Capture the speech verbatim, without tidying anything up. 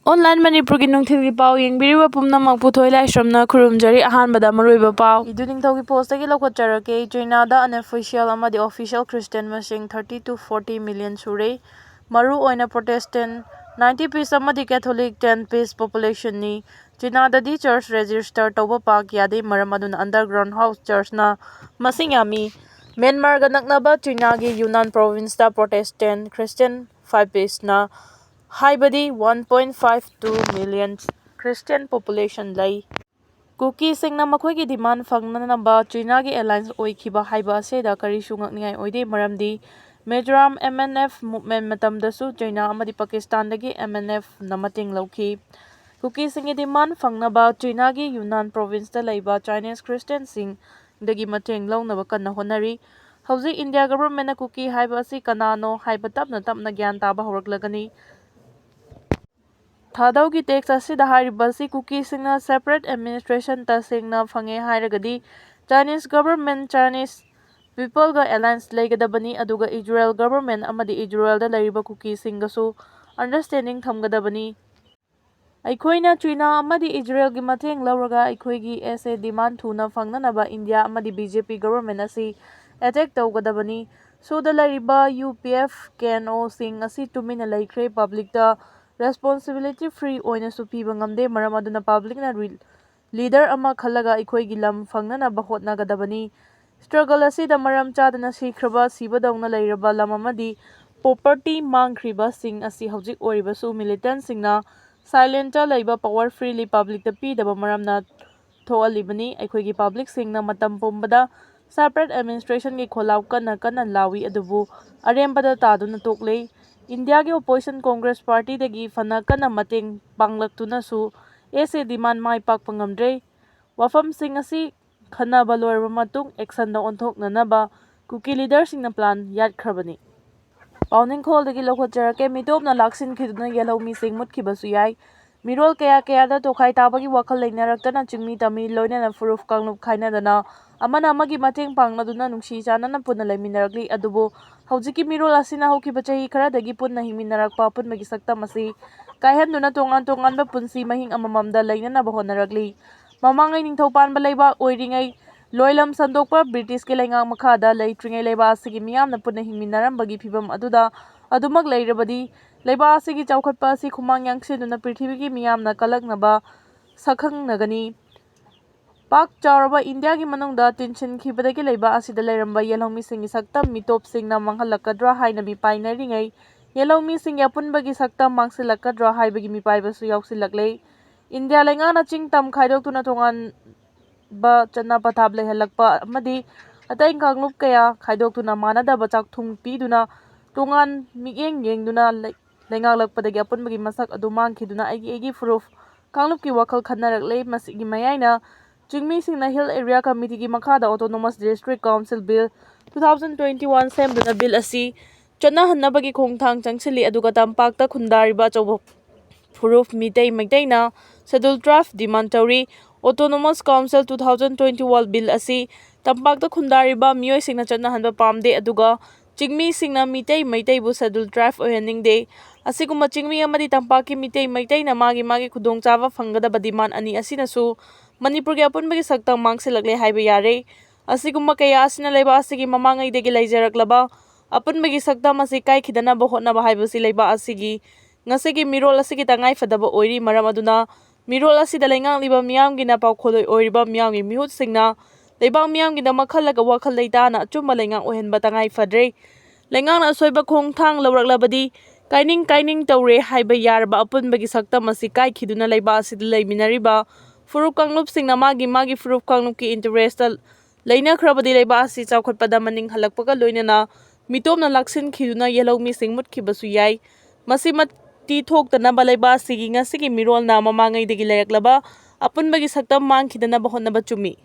Online ꯃꯅꯤꯄꯨꯔꯒꯤ ꯅꯨꯡꯊꯤꯜꯒꯤ ꯄꯥꯎ ꯌꯦꯡꯕꯤꯔꯤꯕ ꯄꯨꯝꯅꯃꯛꯄꯨ ꯊꯣꯏ ꯂꯥꯏꯁ꯭ꯔꯝꯅ ꯈꯨꯔꯨꯝꯖꯔꯤ꯫ ꯑꯍꯥꯟꯕꯗ ꯃꯔꯨꯑꯣꯏꯕ ꯄꯥꯎ꯫ ꯏꯗꯨ ꯅꯤꯡꯊꯧꯒꯤ ꯄꯣꯁꯇꯒꯤ ꯂꯧꯈꯠꯆꯔꯛꯀꯦ꯫ ꯆꯩꯅꯥꯗ unofficial ꯑꯃꯗꯤ official Christian ꯃꯁꯤꯡ thirty to forty million ꯁꯨꯔꯦ꯫ ꯃꯔꯨ ꯑꯣꯏꯅ Protestant ninety percent ꯑꯃꯗꯤ Catholic ten percent populationꯅꯤ꯫ ꯆꯩꯅꯥꯗꯗꯤ church register ꯇꯧꯕ ꯄꯥꯛ ꯌꯥꯗꯦ, ꯃꯔꯝ ꯑꯗꯨꯅ underground house churchꯅ ꯃꯁꯤꯡ ꯌꯥꯝꯃꯤ꯫ ꯃ꯭ꯌꯥꯟꯃꯥꯔꯒ ꯅꯛꯅꯕ ꯆꯩꯅꯥꯒꯤ ꯌꯨꯅꯥꯟ provinceꯇ Protestant Christian five percentꯅ ꯍꯥꯏꯕꯗꯤ one point five two million Christian population ꯂꯩ꯫ ꯀꯨꯀꯤꯁꯤꯡꯅ ꯃꯈꯣꯏꯒꯤ demand ꯐꯪꯅꯅꯕ ꯆꯩꯅꯥꯒꯤ alliance ꯑꯣꯏꯈꯤꯕ ꯍꯥꯏꯕ ꯑꯁꯤꯗ ꯀꯔꯤꯁꯨ ꯉꯛꯅꯤꯡꯉꯥꯏ ꯑꯣꯏꯗꯦ, ꯃꯔꯝꯗꯤ Mizoram M N F movement ꯃꯇꯝꯗꯁꯨ ꯆꯩꯅꯥ ꯑꯃꯗꯤ ꯄꯥꯀꯤꯁꯇꯥꯟꯗꯒꯤ M N Fꯅ ꯃꯇꯦꯡ ꯂꯧꯈꯤ꯫ ꯀꯨꯀꯤꯁꯤꯡꯒꯤ demand ꯐꯪꯅꯕ ꯆꯩꯅꯥꯒꯤ ꯌꯨꯅꯥꯟ provinceꯇ ꯂꯩꯕ Chinese Christianꯁꯤꯡꯗꯒꯤ ꯃꯇꯦꯡ ꯂꯧꯅꯕ ꯀꯟꯅ ꯍꯣꯠꯅꯔꯤ꯫ ꯍꯧꯖꯤꯛ India governmentꯅ ꯀꯨꯀꯤ ꯍꯥꯏꯕ ꯑꯁꯤ ꯀꯅꯥꯅꯣ ꯍꯥꯏꯕ ꯇꯞꯅ ꯇꯞꯅ ꯒ꯭ꯌꯥꯟ ꯇꯥꯕ ꯍꯧꯔꯛꯂꯒꯅꯤ꯫ ꯊꯥꯗꯧꯒꯤ text ꯑꯁꯤꯗ ꯍꯥꯏꯔꯤꯕ ꯑꯁꯤ ꯀꯨꯀꯤꯁꯤꯡꯅ separate administration ꯇꯁꯦꯡꯅ ꯐꯪꯉꯦ ꯍꯥꯏꯔꯒꯗꯤ Chinese government Chinese peopleꯒ alliance ꯂꯩꯒꯗꯕꯅꯤ, ꯑꯗꯨꯒ Israel government ꯑꯃꯗꯤ Israelꯗ ꯂꯩꯔꯤꯕ ꯀꯨꯀꯤꯁꯤꯡꯒꯁꯨ understanding ꯊꯝꯒꯗꯕꯅꯤ꯫ ꯑꯩꯈꯣꯏꯅ ꯆꯩꯅꯥ ꯑꯃꯗꯤ Israelꯒꯤ ꯃꯇꯦꯡ ꯂꯧꯔꯒ ꯑꯩꯈꯣꯏꯒꯤ S A demand ꯊꯨꯅ ꯐꯪꯅꯅꯕ India ꯑꯃꯗꯤ B J P government ꯑꯁꯤ attack ꯇꯧꯒꯗꯕꯅꯤ꯫ ꯁꯣꯗ ꯂꯩꯔꯤꯕ U P F K N Oꯁꯤꯡ ꯑꯁꯤ ꯇꯨꯃꯤꯟꯅ ꯂꯩꯈ꯭ꯔꯦ꯫ Publicꯇ responsibility free ꯑꯣꯏꯅꯁꯨ ꯄꯤꯕ ꯉꯝꯗꯦ꯫ ꯃꯔꯝ ꯑꯗꯨꯅ publicꯅ re-, leader ꯑꯃ ꯈꯜꯂꯒ ꯑꯩꯈꯣꯏꯒꯤ ꯂꯝ ꯐꯪꯅꯅꯕ ꯍꯣꯠꯅꯒꯗꯕꯅꯤ꯫ Struggle ꯑꯁꯤꯗ ꯃꯔꯝ ꯆꯥꯗꯅ ꯁꯤꯈ꯭ꯔꯕ, ꯁꯤꯕꯗꯧꯅ ꯂꯩꯔꯕ ꯂꯝ ꯑꯃꯗꯤ property ꯃꯥꯡꯈ꯭ꯔꯤꯕꯁꯤꯡ ꯑꯁꯤ ꯍꯧꯖꯤꯛ ꯑꯣꯏꯔꯤꯕꯁꯨ militantꯁꯤꯡꯅ silentꯇ ꯂꯩꯕ power freely publicꯇ ꯄꯤꯗꯕ ꯃꯔꯝꯅ ꯊꯣꯛꯍꯜꯂꯤꯕꯅꯤ꯫ ꯑꯩꯈꯣꯏꯒꯤ publicꯁꯤꯡꯅ ꯃꯇꯝ ꯄꯨꯝꯕꯗ separate administrationꯒꯤ ꯈꯣꯜꯂꯥꯎ ꯀꯟꯅ ꯀꯟꯅ ꯂꯥꯎꯏ, ꯑꯗꯨꯕꯨ ꯑꯔꯦꯝꯕꯗ ꯇꯥꯗꯨꯅ ꯇꯣꯛꯂꯦ꯫ Indiaꯒꯤ opposition Congress partyꯗꯒꯤ ꯐꯅ ꯀꯟꯅ ꯃꯇꯦꯡ ꯄꯥꯡꯂꯛꯇꯨꯅꯁꯨ S A demand ꯃꯥꯏ ꯄꯥꯛꯄ ꯉꯝꯗ꯭ꯔꯦ꯫ ꯋꯥꯐꯝꯁꯤꯡ ꯑꯁꯤ ꯈꯟꯅꯕ ꯂꯣꯏꯔꯕ ꯃꯇꯨꯡ actionꯗ ꯑꯣꯟꯊꯣꯛꯅꯅꯕ ꯀꯨꯀꯤ leaderꯁꯤꯡꯅ plan ꯌꯥꯠꯈ꯭ꯔꯕꯅꯤ꯫ ꯄꯥꯎꯅꯤꯡꯈꯣꯜꯗꯒꯤ ꯂꯧꯈꯠꯆꯔꯛꯀꯦ꯫ ꯃꯤꯇꯣꯞꯅ ꯂꯥꯛꯁꯤꯟꯈꯤꯗꯨꯅ ꯌꯦꯜꯍꯧꯃꯤꯁꯤꯡ ꯃꯨꯠꯈꯤꯕꯁꯨ ꯌꯥꯏ꯫ ꯃꯤꯔꯣꯜ ꯀꯌꯥ ꯀꯌꯥꯗ ꯇꯣꯈꯥꯏ ꯇꯥꯕꯒꯤ ꯋꯥꯈꯜ ꯂꯩꯅꯔꯛꯇꯅ ꯆꯤꯡꯃꯤ ꯇꯝꯃꯤ ꯂꯣꯏꯅꯅ ꯐꯨꯔꯨꯞ ꯀꯥꯡꯂꯨꯞ ꯈꯥꯏꯅꯗꯅ ꯑꯃꯅ ꯑꯃꯒꯤ ꯃꯇꯦꯡ ꯄꯥꯡꯅꯗꯨꯅ ꯅꯨꯡꯁꯤ ꯆꯥꯟꯅꯅ ꯄꯨꯟꯅ ꯂꯩꯃꯤꯟꯅꯔꯛꯂꯤ꯫ ꯑꯗꯨꯕꯨ ꯍꯧꯖꯤꯛꯀꯤ ꯃꯤꯔꯣꯜ ꯑꯁꯤꯅ ꯍꯧꯈꯤꯕ ꯆꯍꯤ ꯈꯔꯗꯒꯤ ꯄꯨꯟꯅ ꯍꯤꯡꯃꯤꯟꯅꯔꯛꯄ ꯑꯄꯨꯟꯕꯒꯤ ꯁꯛꯇꯝ ꯑꯁꯤ ꯀꯥꯏꯍꯟꯗꯨꯅ ꯇꯣꯉꯥꯟ ꯇꯣꯉꯥꯟꯕ ꯄꯨꯟꯁꯤ ꯃꯍꯤꯡ ꯑꯃꯃꯝꯗ ꯂꯩꯅꯅꯕ ꯍꯣꯠꯅꯔꯛꯂꯤ꯫ ꯃꯃꯥꯡꯉꯩ ꯅꯤꯡꯊꯧ ꯄꯥꯟꯕ ꯂꯩꯕꯥꯛ ꯑꯣꯏꯔꯤꯉꯩ ꯂꯣꯏꯂꯝ ꯁꯟꯗꯣꯛꯄ ꯕ꯭ꯔꯤꯇꯤꯁꯀꯤ ꯂꯩꯉꯥꯛ ꯃꯈꯥꯗ ꯂꯩꯇ꯭ꯔꯤꯉꯩ ꯂꯩꯕꯥꯛ ꯑꯁꯤꯒꯤ ꯃꯤꯌꯥꯝꯅ ꯄꯨꯟꯅ ꯍꯤꯡꯃꯤꯟꯅꯔꯝꯕꯒꯤ ꯐꯤꯕꯝ ꯑꯗꯨꯗ ꯑꯗꯨꯃꯛ ꯂꯩꯔꯕꯗꯤ ꯂꯩꯕꯥꯛ ꯑꯁꯤꯒꯤ ꯆꯥꯎꯈꯠꯄ ꯑꯁꯤ ꯈꯨꯃꯥꯡ ꯌꯥꯡꯁꯤꯟꯗꯨꯅ ꯄ꯭ꯔꯤꯊꯤꯕꯤꯒꯤ ꯃꯤꯌꯥꯝꯅ ꯀꯜꯂꯛꯅꯕ ꯁꯛꯈꯪꯅꯒꯅꯤ꯫ ꯄꯥꯛ ꯆꯥꯎꯔꯕ ꯏꯟꯗꯤꯌꯥꯒꯤ ꯃꯅꯨꯡꯗ ꯇꯤꯟꯁꯤꯟꯈꯤꯕꯗꯒꯤ ꯂꯩꯕꯥꯛ ꯑꯁꯤꯗ ꯂꯩꯔꯝꯕ ꯌꯦꯜꯍꯧꯃꯤꯁꯤꯡꯒꯤ ꯁꯛꯇꯝ ꯃꯤꯇꯣꯞꯁꯤꯡꯅ ꯃꯥꯡꯍꯜꯂꯛꯀꯗ꯭ꯔꯥ ꯍꯥꯏꯅ ꯃꯤꯄꯥꯏꯅꯔꯤꯉꯩ ꯌꯦꯜꯍꯧꯃꯤꯁꯤꯡꯒꯤ ꯑꯄꯨꯟꯕꯒꯤ ꯁꯛꯇꯝ ꯃꯥꯡꯁꯤꯜꯂꯛꯀꯗ꯭ꯔꯥ ꯍꯥꯏꯕꯒꯤ ꯃꯤꯄꯥꯏꯕꯁꯨ ꯌꯥꯎꯁꯤꯜꯂꯛꯂꯦ꯫ ꯏꯟꯗꯤꯌꯥ ꯂꯩꯉꯥꯛꯅ ꯆꯤꯡ ꯇꯝ ꯈꯥꯏꯗꯣꯛꯇꯨꯅ ꯇꯣꯉꯥꯟꯕ ꯆꯠꯅ ꯄꯊꯥꯞ ꯂꯩꯍꯜꯂꯛꯄ ꯑꯃꯗꯤ ꯑꯇꯩ ꯀꯥꯡꯂꯨꯞ ꯀꯌꯥ ꯈꯥꯏꯗꯣꯛꯇꯨꯅ ꯃꯥꯟꯅꯗꯕ ꯆꯥꯛꯊꯨꯡ ꯄꯤꯗꯨꯅ ꯇꯣꯉꯥꯟ ꯃꯤꯠꯌꯦꯡ ꯌꯦꯡꯗꯨꯅ ꯂꯩ-, ꯂꯩꯉꯥꯛꯂꯛꯄꯗꯒꯤ ꯑꯄꯨꯟꯕꯒꯤ ꯃꯁꯛ ꯑꯗꯨ ꯃꯥꯡꯈꯤꯗꯨꯅ ꯑꯩꯒꯤ ꯑꯩꯒꯤ ꯐꯨꯔꯨꯞ ꯀꯥꯡꯂꯨꯞꯀꯤ ꯋꯥꯈꯜ ꯈꯟꯅꯔꯛꯂꯦ꯫ ꯃꯁꯤꯒꯤ ꯃꯌꯥꯏꯅ ꯆꯤꯡꯃꯤꯁꯤꯡꯅ Hill Area Committeeꯒꯤ ꯃꯈꯥꯗ Autonomous District Council Bill two thousand twenty-one ꯁꯦꯝꯗꯨꯅ ꯕꯤꯜ ꯑꯁꯤ ꯆꯠꯅꯍꯟꯅꯕꯒꯤ ꯈꯣꯡꯊꯥꯡ ꯆꯪꯁꯤꯜꯂꯤ, ꯑꯗꯨꯒ ꯇꯝꯄꯥꯛꯇ ꯈꯨꯟꯗꯥꯔꯤꯕ ꯑꯆꯧꯕ ꯐꯨꯔꯨꯞ ꯃꯤꯇꯩ ꯃꯩꯇꯩꯅ Scheduled Tribe demand ꯇꯧꯔꯤ꯫ Autonomous Council two thousand twenty-one Bill ꯑꯁꯤ ꯇꯝꯄꯥꯛꯇ ꯈꯨꯟꯗꯥꯔꯤꯕ ꯃꯤꯑꯣꯏꯁꯤꯡꯅ ꯆꯠꯅꯍꯟꯕ ꯄꯥꯝꯗꯦ, ꯑꯗꯨꯒ ꯆꯤꯡꯃꯤꯁꯤꯡꯅ ꯃꯤꯇꯩ ꯃꯩꯇꯩꯕꯨ Scheduled Tribe ꯑꯣꯏꯍꯟꯅꯤꯡꯗꯦ꯫ ꯑꯁꯤꯒꯨꯝꯕ ꯆꯤꯡꯃꯤ ꯑꯃꯗꯤ ꯇꯝꯄꯥꯛꯀꯤ ꯃꯤꯇꯩ ꯃꯩꯇꯩꯅ ꯃꯥꯒꯤ ꯃꯥꯒꯤ ꯈꯨꯗꯣꯡꯆꯥꯕ ꯐꯪꯒꯗꯕ demand ꯑꯅꯤ ꯑꯁꯤꯅꯁꯨ ꯃꯅꯤꯄꯨꯔꯒꯤ ꯑꯄꯨꯟꯕꯒꯤ ꯁꯛꯇꯝ ꯃꯥꯡꯁꯤꯜꯂꯛꯂꯦ ꯍꯥꯏꯕ ꯌꯥꯔꯦ꯫ ꯑꯁꯤꯒꯨꯝꯕ ꯀꯌꯥ ꯑꯁꯤꯅ ꯂꯩꯕꯥꯛ ꯑꯁꯤꯒꯤ ꯃꯃꯥꯡꯉꯩꯗꯒꯤ ꯂꯩꯖꯔꯛꯂꯕ ꯑꯄꯨꯟꯕꯒꯤ ꯁꯛꯇꯝ ꯑꯁꯤ ꯀꯥꯏꯈꯤꯗꯅꯕ ꯍꯣꯠꯅꯕ ꯍꯥꯏꯕꯁꯤ ꯂꯩꯕꯥꯛ ꯑꯁꯤꯒꯤ ꯉꯁꯤꯒꯤ ꯃꯤꯔꯣꯜ ꯑꯁꯤꯒꯤ ꯇꯉꯥꯏꯐꯗꯕ ꯑꯣꯏꯔꯤ꯫ ꯃꯔꯝ ꯑꯗꯨꯅ ꯃꯤꯔꯣꯜ ꯑꯁꯤꯗ ꯂꯩꯉꯥꯛꯂꯤꯕ ꯃꯤꯌꯥꯝꯒꯤꯅ ꯄꯥꯎꯈꯣꯜꯂꯣꯏ ꯑꯣꯏꯔꯤꯕ ꯃꯤꯌꯥꯝꯒꯤ ꯃꯤꯍꯨꯠꯁꯤꯡꯅ ꯂꯩꯕꯥꯛ ꯃꯤꯌꯥꯝꯒꯤꯗꯃꯛ ꯈꯜꯂꯒ ꯋꯥꯈꯜ ꯂꯩꯇꯥꯅ ꯑꯆꯨꯝꯕ ꯂꯩꯉꯥꯛ ꯑꯣꯏꯍꯟꯕ ꯇꯉꯥꯏ ꯐꯗ꯭ꯔꯦ꯫ ꯂꯩꯉꯥꯛꯅ ꯑꯁꯣꯏꯕ ꯈꯣꯡꯊꯥꯡ ꯂꯧꯔꯛꯂꯕꯗꯤ ꯀꯥꯏꯅꯤꯡ ꯀꯥꯏꯅꯤꯡ ꯇꯧꯔꯦ ꯍꯥꯏꯕ ꯌꯥꯔꯕ ꯑꯄꯨꯟꯕꯒꯤ ꯁꯛꯇꯝ ꯑꯁꯤ ꯀꯥꯏꯈꯤꯗꯨꯅ ꯂꯩꯕꯥꯛ ꯑꯁꯤꯗ ꯂꯩꯃꯤꯟꯅꯔꯤꯕ ꯐꯨꯔꯨꯞ ꯀꯥꯡꯂꯨꯞꯁꯤꯡꯅ ꯃꯥꯒꯤ ꯃꯥꯒꯤ ꯐꯨꯔꯨꯞ ꯀꯥꯡꯂꯨꯞꯀꯤ interestꯇ ꯂꯩꯅꯈ꯭ꯔꯕꯗꯤ ꯂꯩꯕꯥꯛ ꯑꯁꯤ ꯆꯥꯎꯈꯠꯄꯗ ꯃꯅꯤꯡ ꯍꯜꯂꯛꯄꯒ ꯂꯣꯏꯅꯅ ꯃꯤꯇꯣꯞꯅ ꯂꯥꯛꯁꯤꯟꯈꯤꯗꯨꯅ ꯌꯦꯜꯍꯧꯃꯤꯁꯤꯡ ꯃꯨꯠꯈꯤꯕꯁꯨ ꯌꯥꯏ꯫ ꯃꯁꯤꯃꯛꯇꯤ ꯊꯣꯛꯇꯅꯕ ꯂꯩꯕꯥꯛ ꯑꯁꯤꯒꯤ ꯉꯁꯤꯒꯤ ꯃꯤꯔꯣꯜꯅ ꯃꯃꯥꯡꯉꯩꯗꯒꯤ ꯂꯩꯔꯛꯂꯕ ꯑꯄꯨꯟꯕꯒꯤ ꯁꯛꯇꯝ ꯃꯥꯡꯈꯤꯗꯅꯕ ꯍꯣꯠꯅꯕ ꯆꯨꯝꯃꯤ꯫